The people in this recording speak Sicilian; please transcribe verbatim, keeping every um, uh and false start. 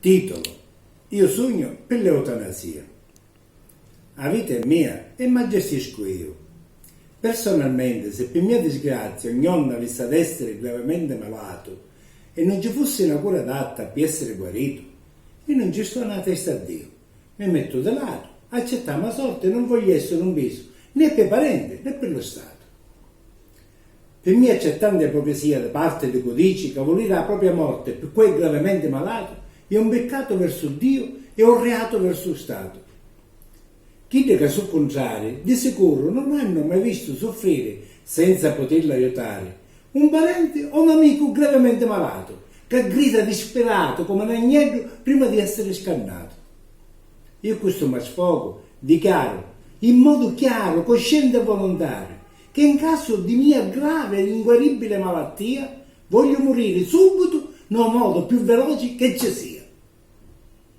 Titolo: Io sugnu pi l'eutanasia. A vita è mia e ma gestiscu iu. Personalmenti, se pi mia disgrazia un jornu avissi ad essiri gravementi malatu e nun ci fussi na cura adatta pi essiri guaritu, mi nun ci sto na testa a Diu. Mi mettu di latu, accettamu a sorti e nun vogliu essiri un pisu né pi parenti né pi lu Statu. Pi mia c'è tanta ipocrisia di parti di cu dici ca vuliri a propria morti pi cu è gravementi malatu è un piccatu versu Diu e un riatu versu u Statu. Chiddi ca su cuntrari, di sicuru nun hannu mai vistu suffriri, senza putillu aiutari, un parenti o un amicu gravementi malatu, ca grida dispiratu comu n'agneddu prima di essiri scannatu. Iu cu stu ma sfogu dichiaru, in modu chiaru, coscienti e volontariu, che in casu di mia gravi e inguaribili malattia, vogliu muriri subitu nô modu più veloci che ci sia.